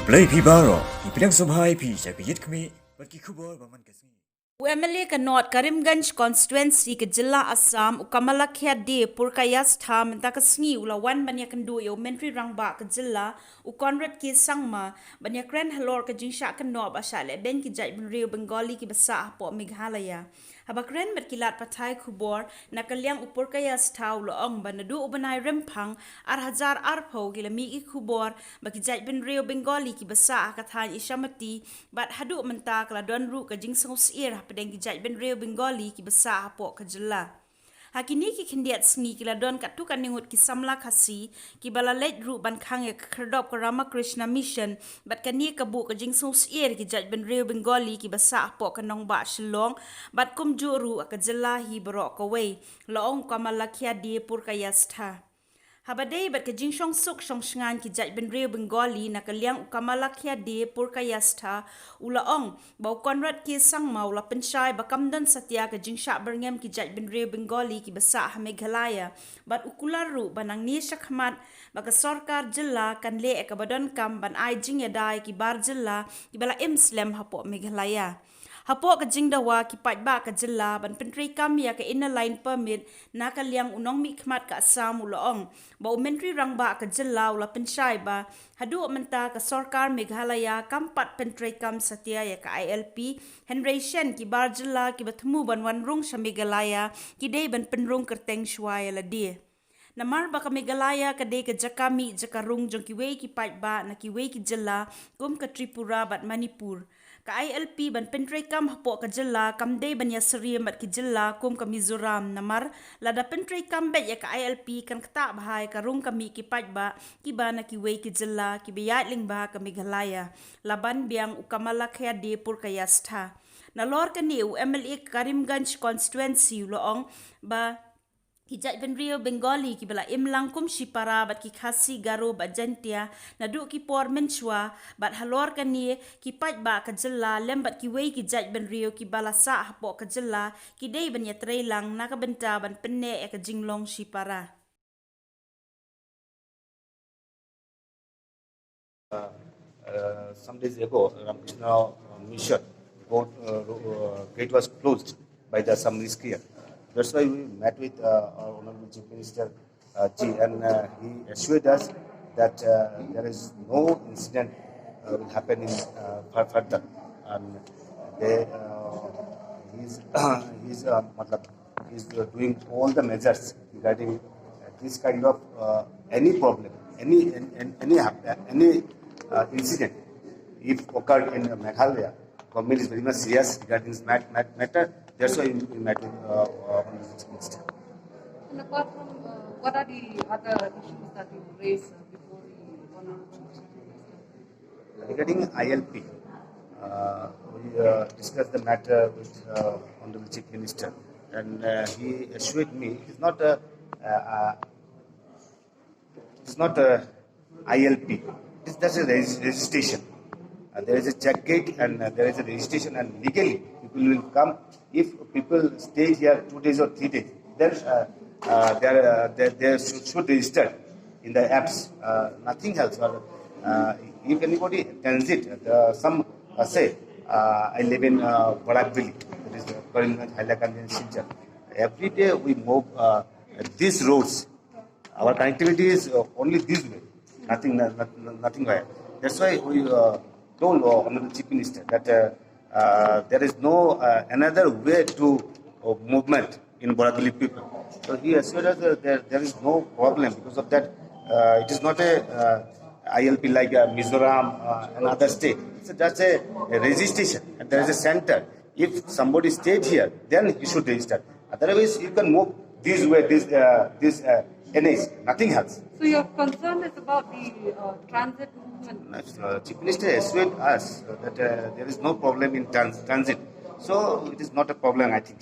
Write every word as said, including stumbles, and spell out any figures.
Blei phi baroh, ngi pdiang sngewbha ïa phi sha ka Ïit Khmih bad ki khubor ba man ka sngi. U M L A ka North Karimganj Constituency ka jylla Assam, u Kamalakhya Dey Purkayastha, mynta ka sngi u la wan ban ïakynduh ïa u Myntri Rangbah ka jylla, u Conrad K Sangma, ban ïakren halor ka jingshah kynnoh ba shah leh beiñ ki jaitbynriew Bengali kiba sah hapoh Meghalaya. Haba kren bad ki lad pathai khubor, na ka liang u Purkayastha u la ong ba naduh u bnai Rymphang ar hajar arphew ki la mih ki khubor ba ki jaitbynriew Bengali kiba sah ha ka thaiñ Ishamati, bad haduh mynta ka la don ruh ka jingsngewsyier hapdeng ki jaitbynriew Bengali kiba sah hapoh ka jylla. Ha kine ki khyndiat sngi ki la don katto katne ngut ki samla Khasi kiba la leit ruh ban khang ïa ka khyrdop ka Ramakrishna Mission, bad kane ka buh ka jingsngewsyier ïa ki jaitbynriew Bengali kiba sah hapoh ka nongbah Shillong, bad kumjuh ruh ha ka jylla hi baroh kawei, la ong u Kamalakhya Dey Purkayastha. Haba dei bad ka jingshongsuk shongshngaiñ ki jaitbynriew Bengali, na ka liang u Kamalakhya Dey Purkayastha u la ong ba u Conrad K Sangma u la pynshai ba kam don satia ka jingshah byrngem ki jaitbynriew Bengali kiba sah ha Meghalaya, bad u kular ruh ba nangne shakhmat ba ka sorkar jylla kan leh ïa kaba donkam ban ai jingïada ïa ki bar jylla kiba la im slem hapoh Meghalaya. Hapoh ka jingdawa ki paidbah ka jylla ban pyntreikam ïa ka Inner Line Permit, na ka liang u nongmihkhmat ka Assam u la ong ba u Myntri Rangbah ka jylla u la pynshai ba haduh mynta ka sorkar Meghalaya kam pat pyntreikam satia ïa ka I L P, hynrei shen ki bar jylla kiba thmu ban wan rung sha Meghalaya ki dei ban pynrung kyrteng shuwa ïa lade. Namar ba ka Meghalaya ka dei ka jaka mih jaka rung jong kiwei ki paidbah na kiwei ki jylla kum ka Tripura bad Manipur. Ka I L P ban pyntreikam hapoh ka jylla kam dei ban ïasyriem bad ki jylla kum ka Mizoram, namar lada pyntreikam beit ïa ka I L P kan ktah bha ïa ka rung ka mih ki paidbah kiba na kiwei ki jylla kiba ïaid lyngba ka Meghalaya, la ban biang u Kamalakhya Dey Purkayastha. Nalor kane u M L A ka Karimganj Constituency u la ong ba ki jaitbynriew Bengali kiba la im lang kum shipara bad ki Khasi, Garo bad Jaintia naduh ki por mynshuwa, bad halor kane ki paidbah ka jylla lem bad kiwei ki jaitbynriew kiba la sah hapoh ka jylla ki dei ban ïatreilang na ka bynta ban pynneh ïa ka jinglong shipara. Uh, some days ago, Ramakrishna uh, Mission road, uh, ro- uh, gate was closed by the Assam Rescue. That's why we met with uh, our Honorable Chief Minister uh, Ji, and uh, he assured us that uh, there is no incident uh, will happen in uh, fur- further. And they, uh, he's, he's, uh, matlab, is uh, doing all the measures regarding uh, this kind of uh, any problem, any any any, hap- uh, any uh, incident if occurred in uh, Meghalaya, government is very much serious regarding this mat- mat- matter. That's why we, we met with uh, uh, Honorable Chief Minister. And apart from uh, what are the other issues that you raised uh, before the Honorable Chief Minister? Regarding I L P, uh, we uh, discussed the matter with uh, Honorable Chief Minister, and uh, he assured me it is not a uh, uh, it is not a I L P. It is just a regis- registration. Uh, there is a check gate and uh, there is a registration, and legally people will come. If people stay here two days or three days, then uh, uh, they, are, uh, they, they should, should register in the apps. Uh, nothing else. Or, uh, if anybody transit, uh, some uh, say, uh, I live in uh, Barakbili, that is uh, Karimganj, Hailakandi, and Silchar. Every day we move uh, these roads. Our connectivity is uh, only this way, nothing, no- no- nothing wire. That's why we uh, told uh, Honorable Chief Minister that uh, uh, there is no uh, another way to uh, movement in Barakbili people. So he assured us that there, there is no problem because of that. Uh, it is not a uh, I L P like uh, Mizoram uh, and other state. It's just a, a registration, and there is a center. If somebody stayed here, then he should register. Otherwise, you can move this way, this uh, this uh, N H, nothing else. So your concern is about the uh, transit movement. Uh, Chief Minister assured us that uh, there is no problem in trans- transit, so it is not a problem, I think.